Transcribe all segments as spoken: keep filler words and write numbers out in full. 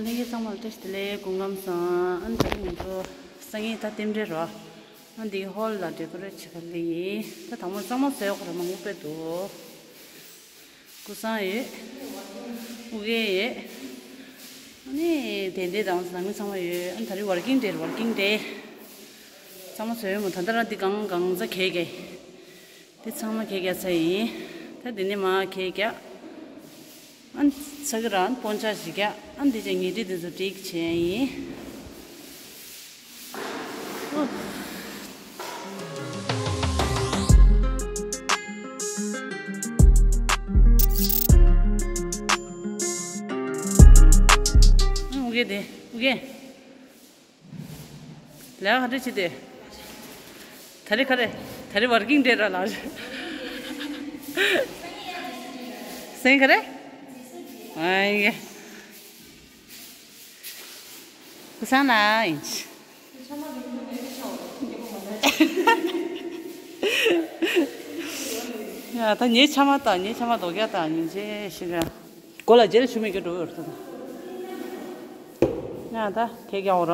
ལྷན་རྒྱས་ཚང་མར་བཀྲ་ཤིས་བདེ་ལེགས། སྐུ་ཁམས་བཟང་། ཨ་ནི་ད་རིང་ང་ཚོ་སང་ཉིན་ད་རྟེན་འབྲེལ་རོ། ཨ་འདི་ཧོལ་ལ་ཌེ་ཀོ་རེཊ་བྱེད་ག་སླེབས་ཡིན། ད་དང་པོ་གཙང་མ་བཟོས་ཡོད་ཁོ་ར་མང་པོ་དཔེ་འདུག་ཀུ་སང་ཡོད། ཨུ་གེ་ཡོད། ཨ་ནི་དེ་འདྲའི་དང་ནང་མི་ཚང་མ་ཡོད། ཨ་ནི་ད་རིང་ཝར་ཀིང་ཌེ་རེད། ཝར་ཀིང་ཌེ། གཙང་མ་བཟོས་ཡོད་མོ། ད་ལྟ་རང་འདི་གང་གང་ཚ་གས་གས། འདི་ཚང་མ་གས་རྒྱག་ཚར་ཡིན། ད་འདི་ནས་མར་གས་རྒྱག་ཨ་ནི་ཚ་གི་རང་སྤོན་ཆ་ཞིག་རྒྱག་ཨ་ནི་འདི་ཅག་ཉལ་ཁྲི་འདི་ཚོ་བསྒྲིགས་བྱས་ཡིན། ཨོ། ཨུ་གེ་དེ། ཨུ་གེ། ལས་ཀ་ག་འདྲ་བྱེད་དེ། ད་རེས་ག་རེ། ད་རེས་ཝར་ཀིང་ཌེ་ར་ལགས། སེང་ག་རེ། ཨ་ཡེ། ཀུ་སང་ལ་ཡིན། ཡ་ད་ངའི་ཆ་མ་ད་ངའི་ཆ་མ་རྡོག་རྒྱག་ད་ཉིན་ཆེ་ཞིག་ག་གོ་ལ་རྗེས་ལ་ཆུ་མིག་གི་འགྲོ་ཡོད་རེད་ད། ཡ་ད་ཁྱེད་རྒྱག་འོ་ར།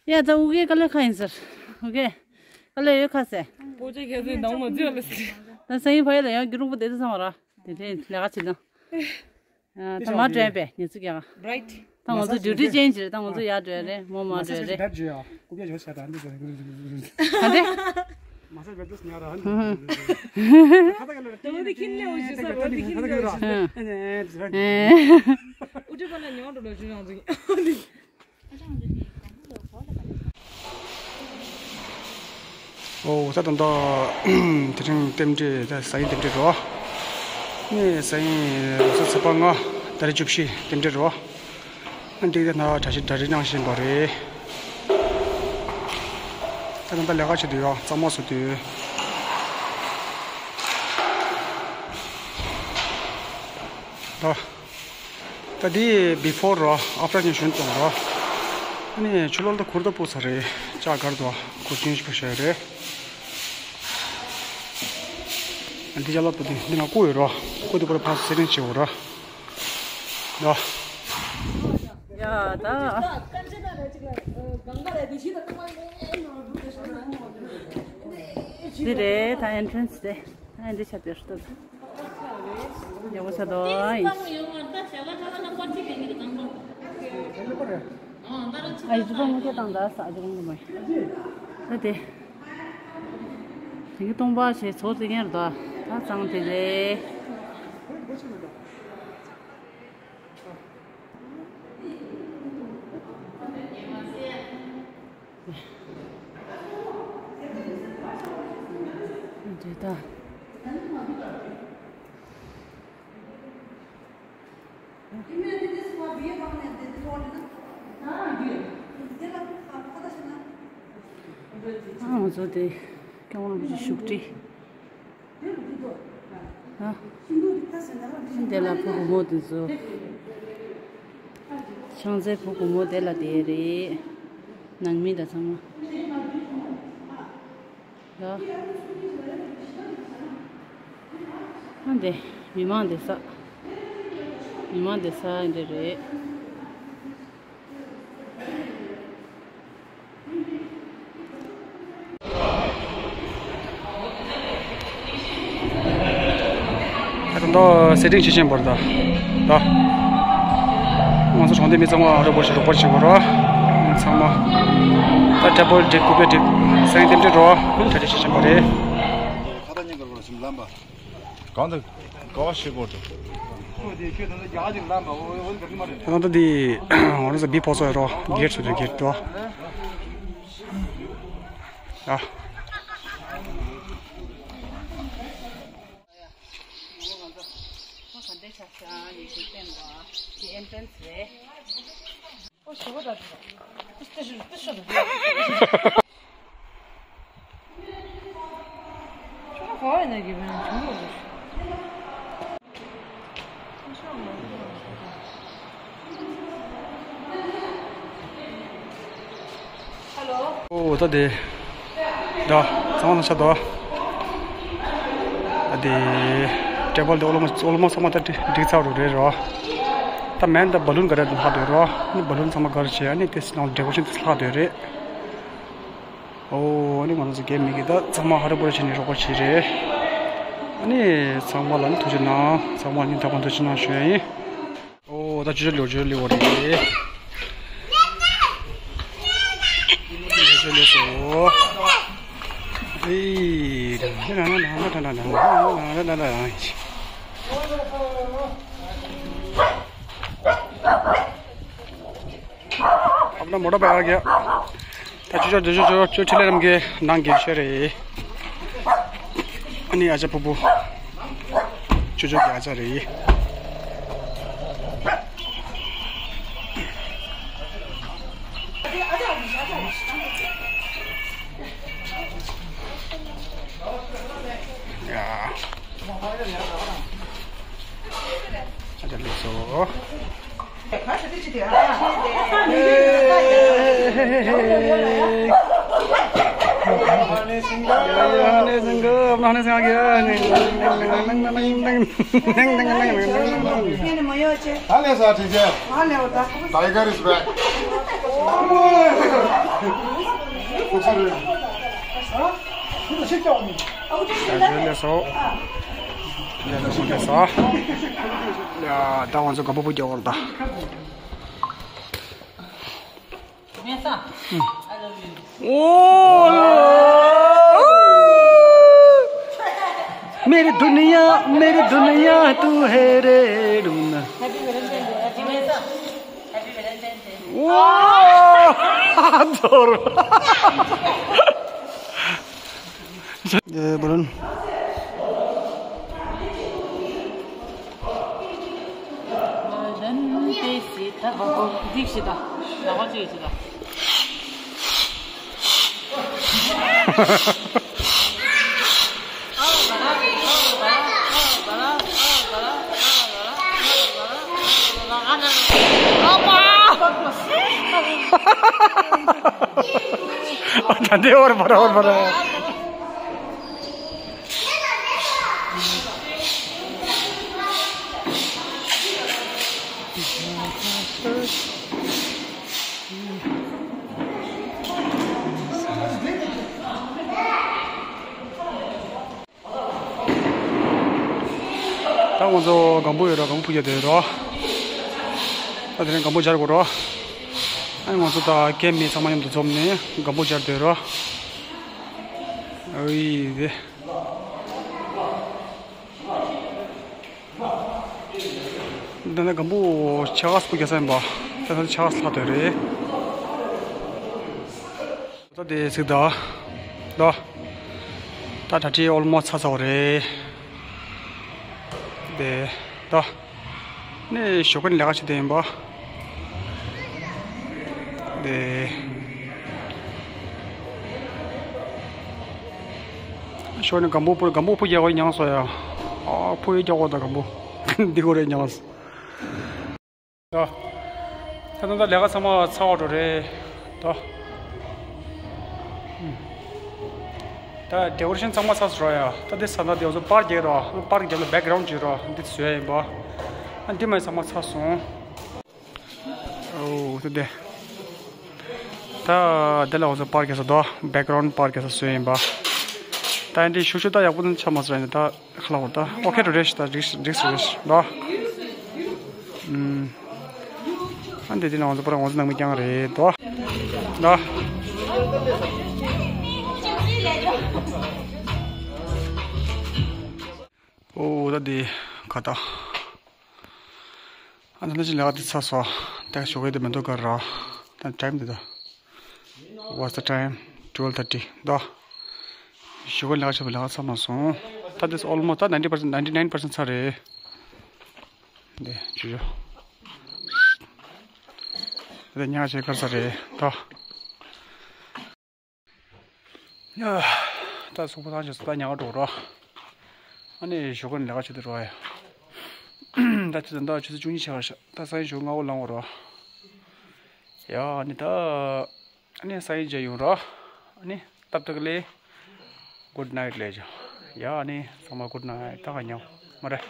ཡ་ད་ཨུ་གེ་དཀའ་ལས་ཁག་ཡིན་ཟེར། ཨུ་གེ་དཀའ་ལས་ཡོད་ཁ་ཟེར། པོ་ཅེ་ཁྱེད་ཚོའི་ནང་མ་འཛུལ་ལ་ཟེར། ད་སང་ཉིན་ཕ་ཡུལ་ལ་ཡང་རྒྱུ་རུང་པོ་དེ་ཚོ་སོང་བ་ར། དེ་འདྲའི་ལས་ཀ་བྱེད་དང་། ཨ་ད་མ་འགྲོ་ཡ་པས་ཉི་ཚེ་རྒྱག་རའིཊ། ད་ང་ཚོ་ཌིའུ་ཊི་ཅེན་ཇི་རེད། ད་ང་ཚོ་ཡར་འགྲོ་ཡ་རེད། མོ་མར་འགྲོ་ཡ་རེད། ག་འདྲ། ཨོ་ད་ད་ད། དེ་རིང་རྟེན་འབྲེལ་ད་སང་ཉིན་རྟེན་འབྲེལ་རོ། ནས་སང་ཉིན་ལོ་གསར་ཚེས་པ་ལྔ། ཏ་རིག་བཅུ་བཞི་རྟེན་འབྲེལ་རོ། ཨ་འགྲིག་དེ་ན་གྲ་སྒྲིག་གྲ་སྒྲིག་གནང་བཞིན་པ་རེད། ད་ད་ད་ལས་ཀ་བྱེད་དུས་ཡོ་གཙང་མ་བཟོ་དུས། ད། ད་འདི་བི་ཕོར་རོ། ཨབ་ཊར་ནས་ཞུན་གཏོང་རོ། ཨ་ནི་ཆུ་ལོལ་ད་ཁུར་ད་སྤུ་ཚ་རེད། ལྕགས་དཀར་དོ་ཁུར་ཆུན་ཞིག་པ་ཞེ་རེད། ཨ་འདི་ཅ་ལག་ཏུ་འདི་འདི་ན་བསྐུ་ཡོད་རོ། བསྐུ་དུས་པར་ཕར་སེ་ཊིང་བྱེད་འོ་རོ། རོ། ཡ་ད། འདི་རེད་ད་ཨེན་ཊི་རན་སི་རེད། ད་ཨེ་འདྲ་ཆ་དེར་ལྟོས། ཡག་པོ་ཆགས་འདུག་ཨ་ཡིན། ཨ་ཡི་ཅི་པ་ངོ་ཁྱེད་དང་འདྲ་ས་ཨ་ཅི་གོང་གི་མ་ཡིན། ད་དེ། དེ་གི་སྟོང་པ་ཞེས་ཚོགས་རྩིས་མཁན་རེད་དོ། ད་གཙང་དེ་རེད། འདི་ད། ཨ་ང་ཚོ་དེ་སྐྱོང་བ་གི་བཞུགས་ཁྲི། ཨ། དེ་ལ་བུ་བུ་མོ་དེ་ཚོ། ཤང་ཚའི་བུ་བུ་མོ་དེ་ལ་དེ་རེད། ནང་མི་ད་ཚང་མ། ཡ། ཨ་འདི་མི་མང་བསྡད་ས། མི་མང་བསྡད་ས་འདི་རེད། ད་དུང་ད་སེ་ཊིང་བྱེད་བཞིན་པ་རེད་ད། ད། ང་ཚོ་གྲོང་སྡེ་མི་ཚང་མ་རོགས་པ་བྱེད་རོགས་པ་བྱེད་དགོས་ར། ཚང་མ། ད་ཊེ་བལ་སྒྲིག་རྐུབ་སྟེགས་སྒྲིག་སེང་ལྡེམ་སྒྲིག་རོགས། གྲ་སྒྲིག་བྱེད་བཞིན་པ་རེད། ཁ་ད་ཉེ་གར་བར་ཞིམ་ལམ་པ། གང་དུ་ག་བ་ཤེས་དགོས་འདུག་ཁོ་དེ་ཁྱོད་ད་ལྟ་རྒྱ་གར་ཅིག་ལམ་པ་འོ་འོ་འདི་མ་རེད། ད་ད་འདི་ང་རང་ཚོ་བི་ཕོ་སོ་རོ་གེ་ཊི་སུ་དེ་གེ་ཊི་དོ། ཨ། ཁོ་ག་འདྲ་ཆགས་ཤག་ཡིན་ཞིག་བསྟན་པ་དེ་ཨེན་ཊྲན་སི་རེད། ཨོ་ཞེ་པོ་འདྲ་འདུག་ཏི་ཤུ་ཏི་ཤུ་ཏི་ཤུ་ཏི་ཤུ་ཁྱོད་ག་བ་ཡིན་ན་གི་བན་བྱུང་ཡོད་རེད། ཨོ་ད་དེ། ད་ཚང་མ་ཆ་ད། ད་དེ། ཊེ་བལ་དེ་ཨོལ་མོ་ཨོལ་མོ་ཚང་མ་ད་འགྲིག་ཚར་རུ་རེད་རོ། ད་མེན་ད་བ་ལུན་ག་རེ་ལྷག་འདུག་རོ། ཨ་ནི་བ་ལུན་ཚང་མ་ག་རེ་བྱས། ཨ་ནི་དེ་ནང་ཌེ་ཀོ་རེ་ཤན་དེ་ལྷག་འདུག་རེད། ཨོ། ཨ་ནི་ང་ཚོ་གའི་མི་གི་ད་ཚང་མ་ཧ་ར་པོ་ར་བྱས་ནས་རོགས་པ་བྱས་རེད། ཨ་ནི་ཚང་མ་ལ་ནི་ཐུགས་རྗེ་གནང་། ཚང་མ་ལ་ནི་ད་གང་ཐུགས་རྗེ་གནང་ཞུ་ཡ་ཡིན། ཨོ། ད་ཅོ་ཅོ་ལེའོ། ཅོ་ཅོ་ལེའོ་རེད། ཅོ་ཅོ་ལེའོ་སོ། ཨེ། अपना मोटा भाई आ गया। ད་ཅོ་ཅོ་ཅོ་ཅོ་ཅོ་ཁྲི་ལས་རམ་གྱི་ནང་གི་ཤེས་རེད། ཨ་ནི་ཨ་ཅག་ཕུ་བོ། ཅོ་ཅོ་གི་ཨ་ཅག་རེད། ཡ། ཨ་ཅག་ལེགས་སོ། Tiger is back. ཡ། ད་ང་ཚོ་ག་པ་པོ་རྒྱག་བར་ད། मेरी दुनिया, मेरी दुनिया तू है रे रूना। Happy Valentine's Day. Happy Valentine's Day. 예, 물론. ད་འདི་བར་བར་བར་བར། ད་ང་ཚོ་སྒམ་པོ་ཡོད་ར། སྒམ་པོ་ཕུ་རྒྱག་བསྡད་ཡོད་ར། ད་དེ་རིང་སྒམ་པོ་སྦྱར་དགོས་ར། ཨ་ནི་ང་ཚོ་ད་གའི་མི་ཚང་མ་མཉམ་དུ་འཛོམས་ནས་སྒམ་པོ་སྦྱར་བསྡད་ཡོད་ར། ཨོ་ཡེ་དེ། འདི་ནི་སྒམ་པོ་ཕྱེད་ཀ་ཙམ་རྒྱག་ས་ཡིན་པ། ད་ལྟ་ཕྱེད་ཀ་ཙམ་ལྷག་བསྡད་རེད། ད་དེ་ཚིག་ད། ད། ད་གྲ་སྒྲིག་ཨོལ་མོ་ཚར་ཚར་བ་རེད། དེ། ད། ནས་ཞོགས་ཀ་ནས་ལས་ཀ་བྱེད་བསྡད་ཡིན་པ། དེ། ཞོགས་ནས་སྒམ་པོ་ཕུ། སྒམ་པོ་ཕུ་རྒྱག་དགོས་མྱངས་སོང་ཡ། ཨ། ཕུ་ཡི་རྒྱག་དགོས་ད་སྒམ་པོ། འདི་གོ་རེ་མྱངས། ད། ད་ད་ད་ལས་ཀ་ཚང་མ་ཚར་བ་འགྲོ་རེད། ད། ད་ཌེ་ཀོ་རེ་ཤན་ཚང་མ་ཚར་སོང་ར་ཡ། ད་འདི་ས་ན་དེ་ཚོ་པར་རྒྱག་ར། པར་རྒྱབ་ལ་བེག་གྷ་རའུན་ཌ་བྱེད་ར། འདི་བཟོས་ཡིན་པ། ཨ། འདི་མ་ཚང་མ་ཚར་སོང་། ཨོ། ད་དེ། ད་དེ་ལ་འོ་ཚོ་པར་རྒྱག་ས་དོ། བེག་གྷ་རའུན་ཌ་པར་རྒྱག་ས་བཟོས་ཡིན་པ། ད་འདི་ཤུ་ཤུ་ད་ཡག་པོ་ཆགས་མ་སོང་ཡིན་ད། ཁ་ལག་བར་ད། ཨོ་ཁེ་འགྲོ་རེད་ཤག་ད་འགྲིག་འགྲིག་སོང་རེད་ཤག་ད། ཨུམ། ཨ་འདི་དེ་ནང་ང་ཚོ་པར་ང་ཚོ་ནང་མི་རྐྱང་རེད་དོ། ད། ཨོ་ད་འདི་ཁ་ད། ཨ་ནི་ལས་ཀ་འདི་ཚར་སོང་། ད་ཞོགས་ཀས་དེ་མི་འདུག་ག་ར། ད་ཊའིམ་འདི་ད། What's the time? Twelve thirty. ད། ཞོགས་ཀས་ལས་ཀ་བྱས་པ་ལས་ཀ་ཚར་མ་སོང་། ད་འདི་ཨོལ་མོ་སི་ཊི་ད་ninety percent, ninety nine percent ཚར་རེད། འདི་ཅི་ཡོད། འདི་ཉག་ཅིག་དཀར་ས་རེད་ད། ཡ། ད་གཟུགས་པོ་ཐང་ཆད་སོང་། ད་ཉལ་ག་འགྲོ་རོགས། ཨ་ནི་ཞོགས་ཀ་ནས་ལས་ཀ་བྱེད་དུ་འགྲོ་ཡ། ད་ཆུ་ཚོད་ད་ཆུ་ཚོད་བཅུ་གཉིས་ཆགས་ཤག་ད་སང་ཉིན་ཞོགས་སྔ་པོ་ལངས་དགོས་རོགས། ཡ། ཨ་ནི་ད། ཨ་ནི་སང་ཉིན་མཇལ་ཡོང་རོགས། ཨ་ནི་སྟབས་ཐག་ལེ། Good night ལེ་ཅོ། ཡ། ཨ་ནི་ཚང་མ་good night། ད་ག་ཉལ་མ་རེད།